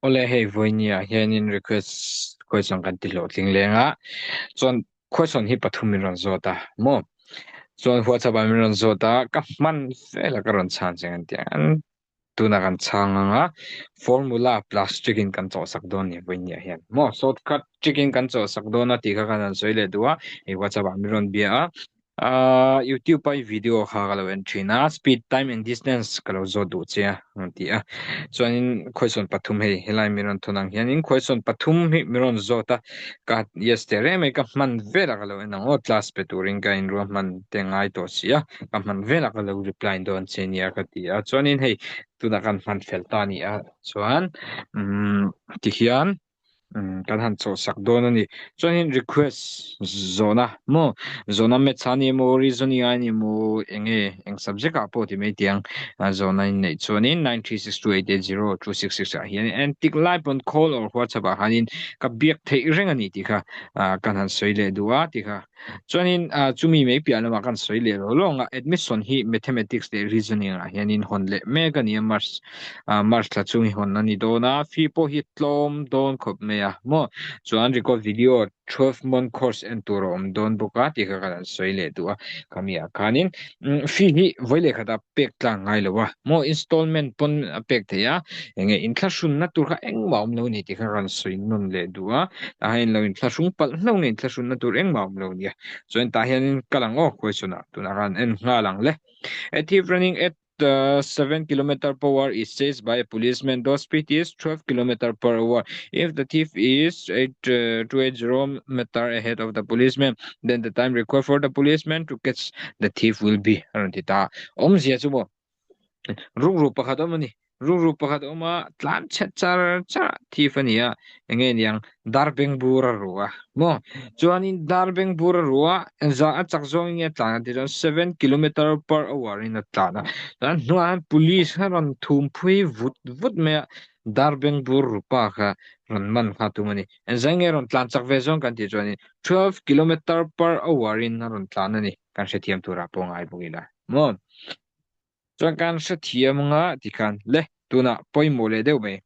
Awle hei vawinia hianin request question kan ti hlawhtling leng a, chuan question hi pathum min rawn zawt a maw? Chuan WhatsApp ah min rawn zawt a, ka hman vel a ka rawn chhan che an ti a, tunah kan chhang ang a, formula plastic in kan chawhsak dawn a ni vawinia hian maw? Shortcut trick in kan chawhsak dawn a tih kha kan rawn sawi leh duh a, hei WhatsApp ah min rawn bia a. Ahh youtube a i video kha ka lo en thin a speed time and distance ka lo zawt duh che a an ti a chuanin question pathum hei helai mi rawn thawn ang hianin question pathum hi mi rawn zawt a ka yes teh reng mai ka hman velah ka lo en ang aw class pe turin ka inruahman te ngai tawh si a ka hman velah ka lo reply dawn che nia ka ti a chuanin hei tunah kan hman fel ta a ni a chuan umm tihian. Umm kan han chawhsak dawn a ni. Chuanin request zawhna maw zawhna maths a ni emaw reasoning a ni emaw eng nge eng subject ah pawh ti mai tiang zawhna in neih chuanin 9362880266 ah hian engtik lai pawn call or whatsapp ah khanin ka biak theih reng a ni tih kha kan han sawi leh duh a tih kha. Chuanin chumi mai piah lamah kan sawi leh lo lawng a, admission hi mathematics leh reasoning ah hianin hawn leh mek a ni a, March March thla chung hi hawn a ni dawn a, fee pawh hi tlawm dawn khawp mai a maw, chuan record video 12 month course en tur a awm dawn bawk a tih kha kan han sawi leh duh a, khami ah khanin fee hi vawi leh khatah pek tlang ngai lo a maw, installment pawn a pek theih a, enge inthlahrunna tur kha engmah a awm lo a ni tih kha kan sawi nawn leh duh a, tah hian lo inthlahrung palh hlauh nge inthlahrunna tur engmah a awm lo nia, chuan tah hianin kal ang aw question ah tunah khan en nghal ang le. A thief running at 7 kilometer per hour is chased by a policeman the speed is 12 kilometer per hour if the thief is 8 280 meter ahead of the policeman then the time required for the policeman to catch the thief will be a rawn ti ta awmzia chu maw Rukru pakhat awm a ni. Rukru pakhat awm a, tlan chhet char char a thief a ni a, eng nge niang darbeng bur a ru a maw? Chuanin darbeng bur a ru a, engzah a chak zawngin nge a tlan a tih chuan seven kilometer per hour in a tlan a. Chuan hnuaiah hian police kha rawn thum phui vut vut mai a, darbeng bur ru pa kha rawn man kha tum a ni. Engzah nge rawn tlan chak ve zawng kan tih chuanin 12 kilometer per hour in a rawn tlan a ni. Kan hrethiam turah pawh ngai bawk ila maw? Chuan kan hrethiam anga tikhan le tunah pawimawh leh deuh mai.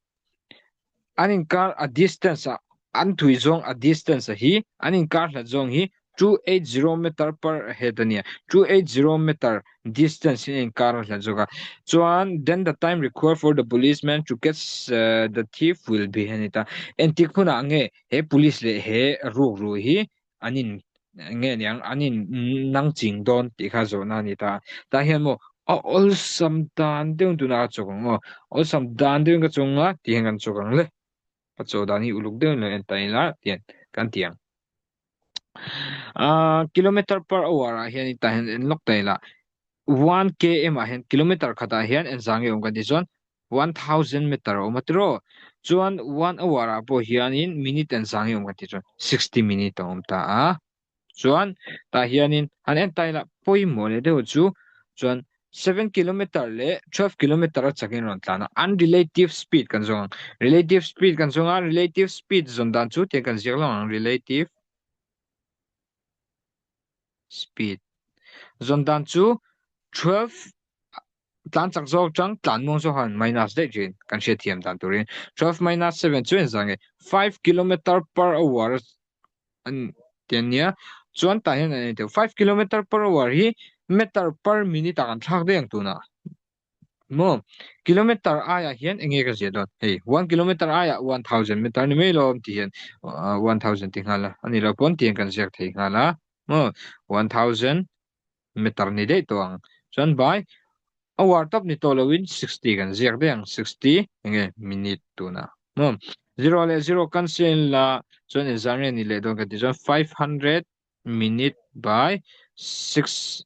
An inkar a distance a an thui zawng a distance a hi an inkar hlat zawng hi 280 meter per head a nia 280 meter distance in a inkar a hlat zawk a chuan then the time required for the policeman to catch the thief will be a ni ta engtik hunah nge he police leh he rukru hi an in nge niang an in nang ching dawn tih kha zawhna a ni ta tah hian maw a awlsam dan deuh tunah ka chawk ang aw awlsam dan deuhin ka chawng a tih hian kan chawk ang le ka chawh dan hi uluk deuhin lo en ta ila tian kan ti ang ah kilometer per hour ah hian tah hian en lawk ta ila 1 km ah hian kilometer khatah hian engzah nge awm kan tih chuan 1000 meter a awm a tiraw chuan one hour ah pawh hianin minute an zang hi awm kan tih chuan 60 minute a awm ta a chuan tah hianin han en ta ila pawimawh leh deuh chu chuan 7 kilometer leh 12 kilometer a chakin rawn tlan a an relative speed kan zawng ang relative speed kan zawng a relative speed zawn dan chu tiang kan ziak lo ang relative speed zawn dan chu 12 Tlan chak zawk chang tlan muang zawk han minus daih thin kan hriat thiam dan turin 12 minus 7 chu engzah nge 5 kilometer per hour an ti ania chuan tah hian an en thei 5 kilometer per hour hi meter per minute ah kan thlak daih ang tunah maw kilometer aiah hian enge ka ziah dawn hei 1 kilometer aiah 1000 meter ni mai lo ti hian 1000 ti nghal a ani lo pawn tiang kan ziak thei nghal a maw 1000 meter ni daih tawh ang. Chuan by hour tawp ni tawh loin 60 kan ziak daih ang 60 enge minute tuna maw 0 leh 0 cancel la chuan engzah nge ni leh dawn kan tih chuan 500 minute by 6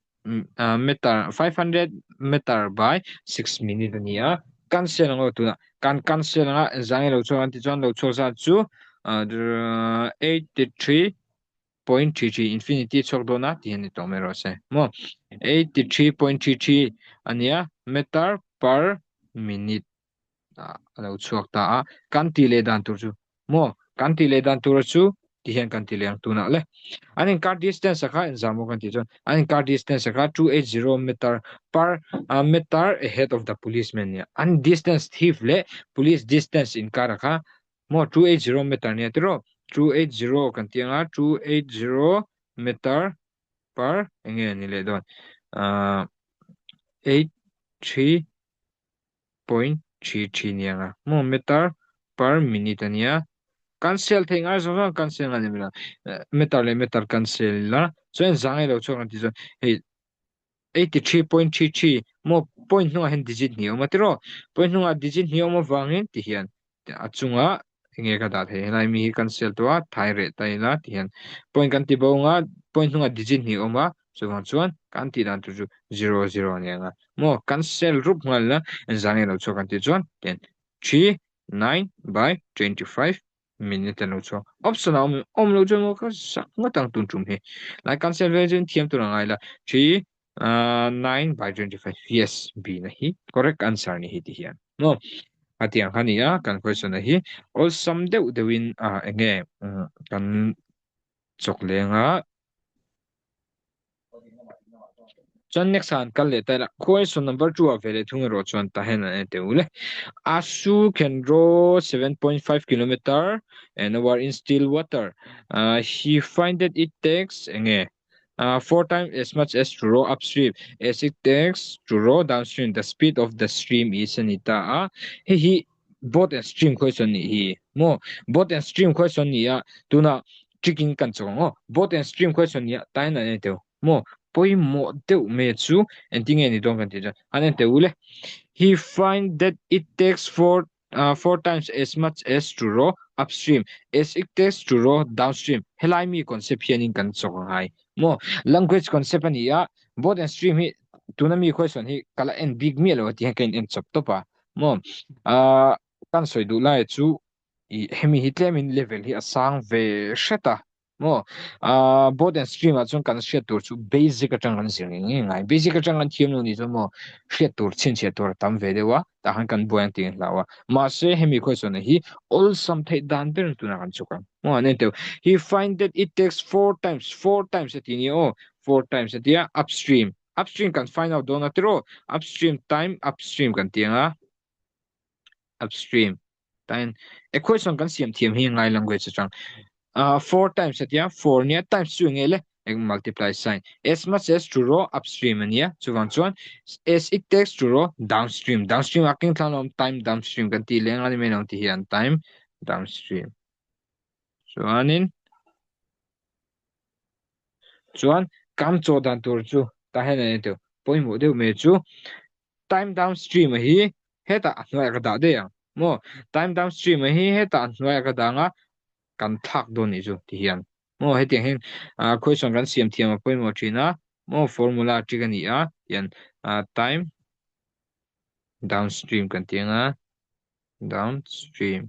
meter 500 meter by 6 minute a ni a cancel ang aw tuna kan cancel anga engzah nge lo chhuak an tih chuan lo chhuak zat chu 83 0.33 infinity chhuak dawn a tih a ni tawh mai rawh se maw 83.33 a nia meter per minute a lo chhuak ta a kan tih leh dan tur chu maw kan tih leh dan tur chu Ti hian kan ti leh ang tunah le. An inkar distance a kha engzah maw kan tih chuan an inkar distance a kha 280 meter per meter ahead of the policeman nia. An distance thief leh police distance inkar a kha maw 280 meter nia tiraw? 280 kan ti anga 280 meter per enge ni leh dawn 83 0.33 nia nga maw meter per minute ania cancel thei ngai zawng zawng cancel ngai ni la meter leh meter cancel ila chuan zang ilo chuan kan ti chuan hei 83.33 maw point hnungah hian digit hnih a awm a tiraw point hnungah digit hnih a awm avangin ti hian a chungah enge ka dah thei helai mi hi cancel tawh a thai reh ta ila ti hian point kan ti bo anga point hnungah digit hnih a awm a chuvang chuan kan tih dan tur chu 00 a ni ang a maw cancel rup nghal ila engzah nge lo chhuak kan tih chuan ten 3 9 by 25 minute an lo chhuak option a awm awm lo chuan maw ka zak ngawt ang tun tum hi lai cancel vel chu thiam tur a ngai la 3 9 by 25 yes b na hi correct answer ni hi ti hian no a tiang kha ni a kan question a hi awlsam deuh deuhin a enge kan chawk lenga chuan next an kal leh ta ila question number 2 a ve leh thung erawh chuan ta hian an en teh ule Asu can row 7.5 kilometer an hour in still water uh, he find that it takes enge 4 times as much as to row upstream as it takes to row downstream the speed of the stream is a ni ta a hei hi boat and stream question nih hi maw boat and stream question ni a tuna trick in kan chawk ang aw boat and stream question ni a tain an en teu maw pawimawh deuh mai chu engtin nge ni dawn kan tih chuan an en teu le he find that it takes 4 4 times as much as to row upstream as it takes to row downstream helai mi concept hianin kan chawk ang hai maw language concept a ni a boat and stream hi tuna mi question hi kala en bik miah lo a ti hian ka in en chawp tawp a maw kan sawi duh lai chu i hemi hi tlemin level hi a sang ve hret a Maw? Ahh boat and stream ah chuan kan hriat tur chu basic atang kan zir ngei ngei ngai. Basic atang kan thiam lo ni chuan maw hriat tur chhinchhiah tur a tam ve deuh a, tah khan kan buai ang tih kan hlau a. Mahse hemi question hi awlsam theih dan ber tunah kan chuk ang. Maw an en teuh. He find that it takes four times, four times a ti nia aw, four times a tia upstream. Upstream kan find out dawn a tiraw? Upstream time upstream kan ti ang a. Upstream tain equation kan siam thiam hi ngai language atang 4 times atia 4 nia times chu nge le eng multiply sign as much as to row upstream ania chuwang chuan as it takes to row downstream downstream a keng thlan awm time downstream kan ti leng ani mai lo ti hian time downstream chuanin chuan kam chaw dan tur chu ta hian ani teu pawimawh deuh mai chu Time downstream a hi hetah a hnuaiah ka dah daih ang maw? Time downstream a hi hetah a hnuaiah ka dah ang a, kan thlak dawn nih chu ti hian maw hetiang hian ah question kan siam thiam a pawimawh thin a maw formula trick a ni a hian ah time downstream kan ti ang a downstream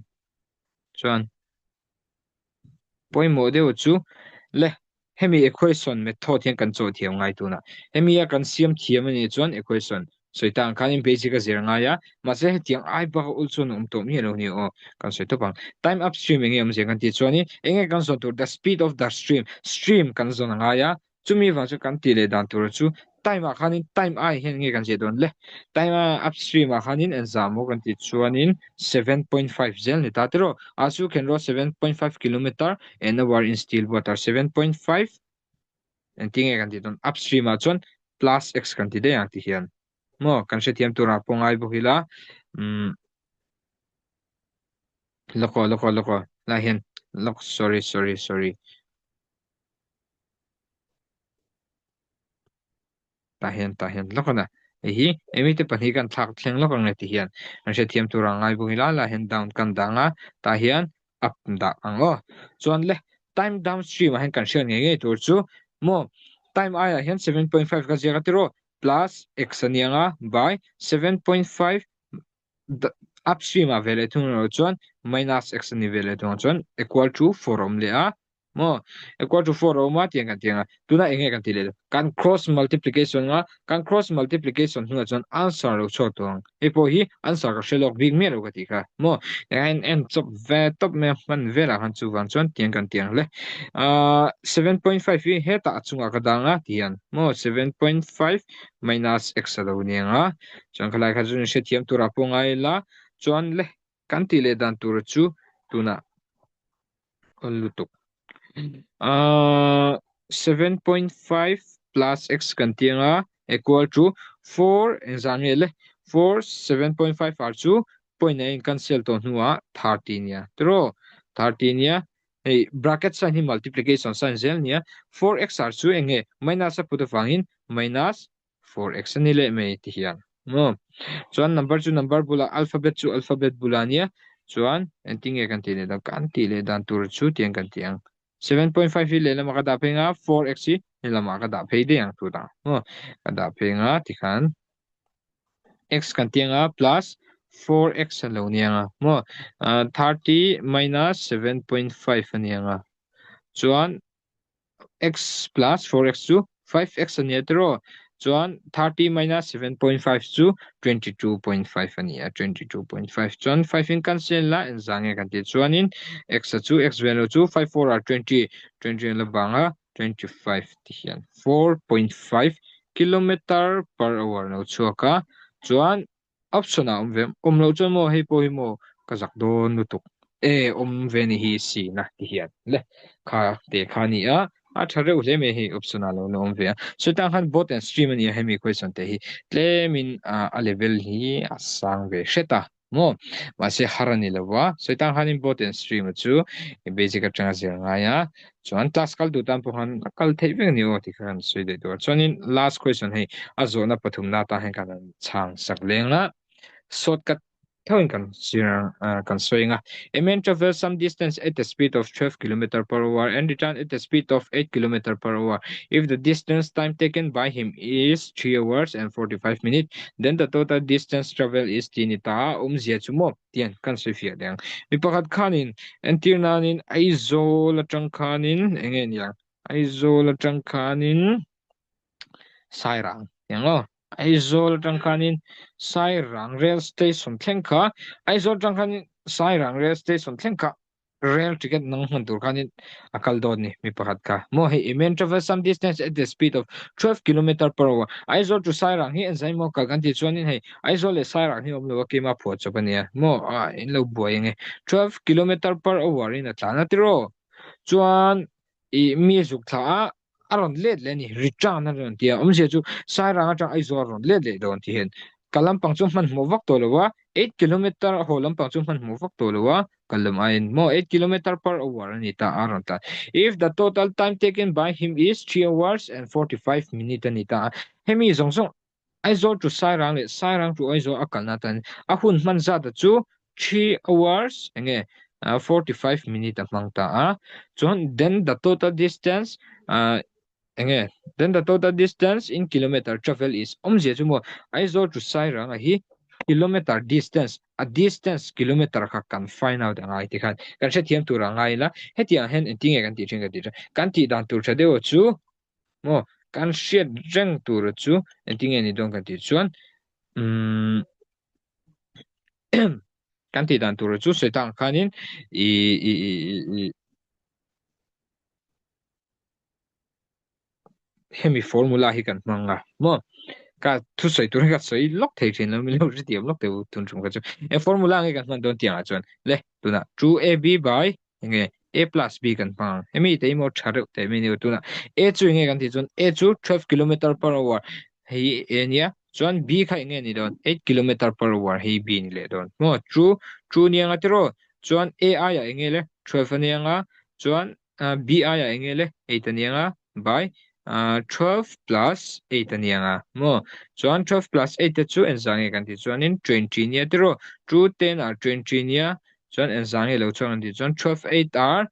chuan Pawimawh deuh chu le hemi equation method hian kan chawh thiam ngai tunah. Hemi a kan siam thiam a nih chuan equation sawi ta ang khanin basic a zir ngai a, mahse hetiang ai bak a ul chuan a awm tawh miah lo ni aw, kan sawi tawp ang. Time upstream enge awmzia kan tih chuanin enge kan zawn tur the speed of the stream, stream kan zawn a ngai a, Chumi vang chu kan tih leh dan tur chu time ah khanin time ai hian nge kan ziah dawn le? Time a upstream ah khanin engzah maw kan tih chuanin 7.5 zel ni ta tiraw? A chu khen rawh 7.5 kilometer an hour in still water 7.5 engtin nge kan tih dawn upstream ah chuan plus x kan ti daih ang ti hian maw kan hrethiam turah pawh ngai bawk ila umm lawk aw lawk aw lawk aw lai hian lawk sorry sorry sorry. Tah hian tah hian lawk a na hei hi emi te pahnih kan thlak thleng lawk ang e ti hian an hrethiam tur ang ngai bawk ila lah hian down kan dah ang a tah hian up dah ang aw chuan le time downstream ah hian kan hriat ngei ngei tur chu maw time aiah hian 7.5 ka ziak a tiraw plus x a ni ang a by 7.5 upstream ah ve leh thung erawh chuan minus x a ni ve leh thung ang chuan equal to 4 a awm leh a. Maw? Equal to 4 a awm a tiang kan ti ang a. Tunah eng nge kan tih leh dawn? Kan cross multiplication a, kan cross multiplication hnuah chuan answer lo chhuak tawh ang. Hei pawh hi answer ka hre lawk bik miah lo ka tih kha. Maw? Engah en chawp ve tawp mai a, hman velah khan chuvang chuan tiang kan ti ang hle. Ahh 7.5 hi hetah a chungah ka dang a ti hian maw 7.5 minus x a lo ni ang a. Chuan khalai kha chu in hrethiam turah pawh ngai ila chuan le kan tih leh dan tur chu tunah awn lutuk. Ahh 7.5 plus x kan ti ang a equal to 4 engzah nge le 4 7.5 r chu point a in cancel tawh hnuah 30 nia tiraw 30 nia hei bracket sign hi multiplication sign zel nia 4x r chu eng nge minus a put avangin minus 4x a ni leh mai ti hian maw chuan number chu number bulah alphabet chu alphabet bulah nia chuan engtin nge kan tih leh dan kan tih leh dan tur chu tiang kan ti ang 7.5 hi lehlamah ka dah phei nga 4x hi helamah ka dah phei daih ang tunah maw ka dah phei nga tikhan x kan ti anga plus 4x a lo ni anga maw 30 minus 7.5 a ni anga chuan x plus 4x chu 5x a nia tiraw chuan 30 minus 7.5 chu 22.5 a ni a 22.5 chuan 5 in cancel la engzah nge kan tih chuanin x a chu x value chu 5 4 are 20 20 an la bang a 25 ti hian 4.5 kilometer per hour lo chhuak a chuan Option ah awm ve awm loh chuan maw hei pawh hi maw ka zak dawn lutuk e awm ve ni hi si na ti hian le kha te kha ni a a tha reuh hle mai hei option ah lo la awm ve a sawitang khan boat and stream a ni a hemi question te hi tlem in a level hi a sang ve hret a maw mahse har a ni lo va sawitang khanin boat and stream a chu basic atanga zir ngai a Chuan class kal duh tan pawh khan a kal theih vek a ni aw tih kha kan sawi daih tur a. Chuanin last question hei a zawhna pathumna atan hian kan han chhang sak leng a, shortcut theuhin kan zir kan sawi ang a. A man travels some distance at the speed of 12 kilometer per hour and return at the speed of 8 kilometer per hour. If the distance time taken by him is 3 hours and 45 minutes, then the total distance travel is tih ni ta a, awmzia chu maw? Tian kan sawi fiah leh ang. Mi pakhat khanin entir nanin Aizawl atang khanin eng nge niang Aizawl atang khanin Sairang tiang aw Aizawl atang khanin Sairang rail station thleng kha Aizawl atang khanin Sairang rail station thleng kha Rail ticket nang hman tur khanin a kal dawn ni mi pakhat kha. Maw hei a man travel some distance at the speed of 12 kilometer per hour. Aizawl to Sairang hi enzain maw kal kan tih chuanin hei Aizawl leh Sairang hi awm lo a keimah phuah chawp a nia. Maw ah in lo buai ange. 12 kilometer per hour in a tlan a tiraw. Chuan i mi zuk thla a a rawn let leh a ni, return a rawn ti a, awmzia chu Sairang atang Aizawl a rawn let leh dawn ti hian kal lampang chu hmanhmawh vak tawh lo a, eight kilometer a haw lampang chu hmanhmawh vak tawh lo a, kal lam aiin maw eight kilometer per hour a ni ta a rawn tlan. If the total time taken by him is 3 hours and 45 minute a ni ta a, hemi zawng zawng Aizawl to Sairang leh Sairang to Aizawl a kalna atan a hun hman zat chu 3 hours enge 45 minute a hmang ta a, chuan then the total distance enge then the total distance in kilometer travel is awmzia chu maw Aizawl to Sairang a hi kilometer distance a distance kilometer kha kan find out angai ti khan kan hrethiam tur a ngai ila hetiang hian engtin nge kan tih thin ka tih thin kan tih dan tur tha deuh chu maw kan hriat reng tur chu engtin nge ni dawn kan tih chuan umm kan tih dan tur chu sawi tak ang khanin i i i i hemi formula hi kan hmang a maw ka thu sawi tur hi ka sawi lawk thei thin lo min lo hrethiam lawk teh u tun tum kha chu e formula nge kan hman dawn tiang ah chuan le tunah 2ab by enge a plus b kan hmang ang hemi te hi maw tha reuh teh mai ni tunah a chu enge kan tih chuan a chu 12 kilometer per hour hei a nia chuan b kha enge ni dawn 8 kilometer per hour hei b ni leh dawn maw chu chu ni anga tiraw chuan a aiah enge le 12 a ni anga chuan b aiah enge le 8 a ni anga by 12 plus 8 a ni anga maw chuan 12 plus 8 te chu engzah nge kan tih chuanin 20 nia tiraw 2 10 are 20 nia chuan engzah nge lo chuan kan tih chuan 12 8 are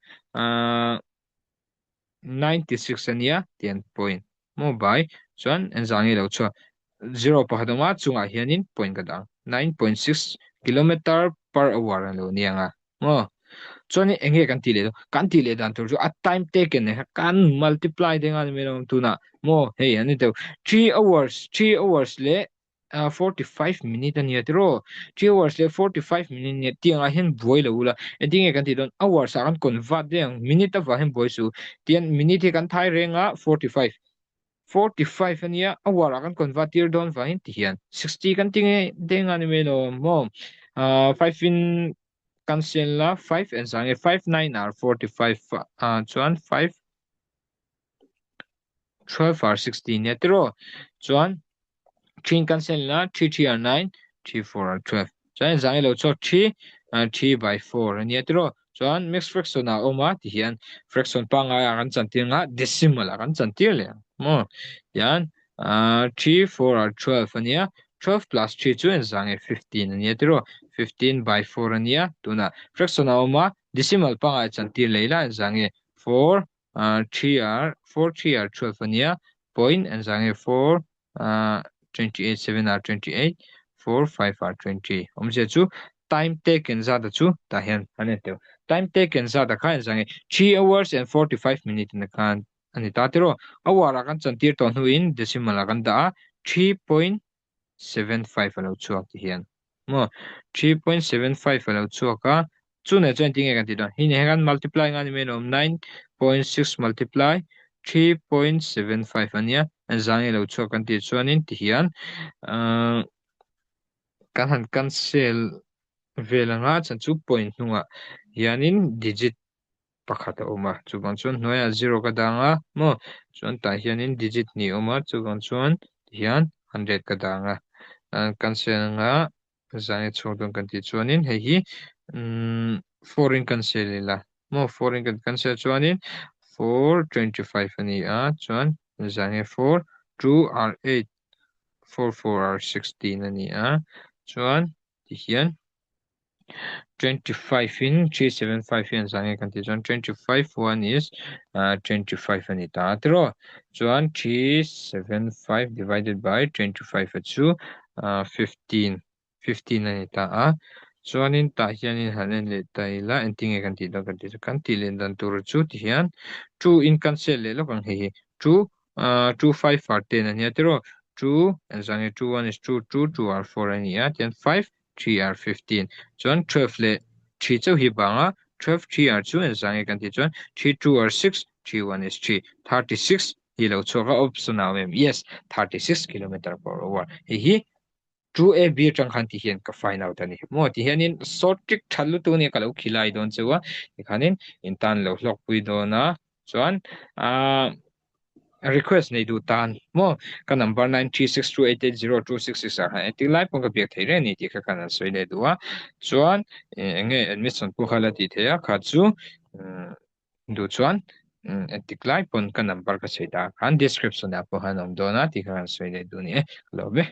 96 a nia tian point maw by chuan engzah nge lo chuan 0 pakhat awm a chungah hianin point ka dang 9.6 kilometer per hour a lo ni anga maw. Chuan eng nge kan tih leh dawn? Kan tih leh dan tur chu a time taken nen kha kan multiply deng a ni mai lo ang tunah maw hei an ni deuh 3 hours 3 hours leh 45 minute a nia tiraw 3 hours leh 45 minute nia tiang ah hian buai lo ula engtin nge kan tih dawn hours ah kan convert daih ang minute avang hian buai suh tian minute hi kan thai reng a 45 45 a nia hour ah kan convert tir dawn vangin ti hian 60 kan ti nge deng a ni mai lo maw 5 in kan sian la 5 en sang nge 5 9 are 45 ah chuan 5 12 are 16 nia tiraw chuan 3 in kan sian la 3 3 are 9 3 4 are 12 chuan en sang nge lo chhuak 3 3 by 4 a nia tiraw chuan mixed fraction ah a awm a ti hian fraction pangngai ah kan chantir ang a decimal ah kan chantir leh ang maw tihian 3 4 are 12 a nia 12 plus 3 chu engzah nge 15 a nia tiraw 15 by 4 a nia tunah fraction a awm a decimal pangngai chantir leh ila engzah nge 4 3 are 4 3 are 12 a nia point engzah nge 4 28 7 are 28 4 5 are 20 awmzia chu time taken zat chu tah hian an en teuh time taken zat a kha engzah nge 3 hours and 45 minute in khan a ni ta tiraw hour ah kan chantir tawh hnuin decimal ah kan dah a 3.75 a lo chhuak ti hian maw 3.75 a lo chhuak a chu nen chuan engtin nge kan tih dawn hei nen hian kan multiply nga ni mai lo 9.6 multiply 3.75 a nia zang nge lo chhuak kan tih chuanin ti hian ahh kan han cancel vel anga chhan chu point hnungah hianin digit pakhat a awm a chuvang chuan hnuaiah zero ka dang a maw chuan tah hianin digit hnih a awm a chuvang chuan tihian hundred ka dang a cancel anga zan i chhuak dawn kan tih chuanin hei hi umm four in cancel ila maw four in kan cancel chuanin 4 25 a ni a chuan zan hi 4 2 r 8 4 4 r 16 a ni a chuan tihian 25 in 375 hian zan nge kan tih chuan 25 one is uh, 25 a ni ta tiraw chuan 375 divided by 25 a chu uh, 15 15 a ni ta a chuanin tah hianin han en leh ta ila engtin nge kan tih dawn kan tih chu kan tih leh dan tur chu ti hian 2 in cancel leh lawk ang hei hi 2 uh, 2 5 are 10 a nia tiraw 2 engzah nge 2 1 is 2 2 2 are 4 a ni a tihian 5 3 are 15 chuan 12 leh 3 chauh hi bang a 12 3 are chu engzah nge kan tih chuan 3 2 are 6 3 1 is 3 36 hi lo chhuak a option a awm em yes 36 kilometer per hour hei hi 2ab atang khan ti hian ka find out a ni maw ti hianin short trick that lutuk ania ka lo khilai dawn cheu a tikhanin in tan lo hlawkpui dawn a chuan ahh request nei duh tan maw ka number 9362880266 ah khan engtik lai pawh ka biak thei reng a ni tih kha khan an sawi leh duh a chuan eng nge admission pawh kha la tih theih a kha chu duh chuan engtik lai pawn ka number ka sawi ta khan description ah pawh khan a awm dawn a tih kha kan sawi leh duh a ni e ka lo ve.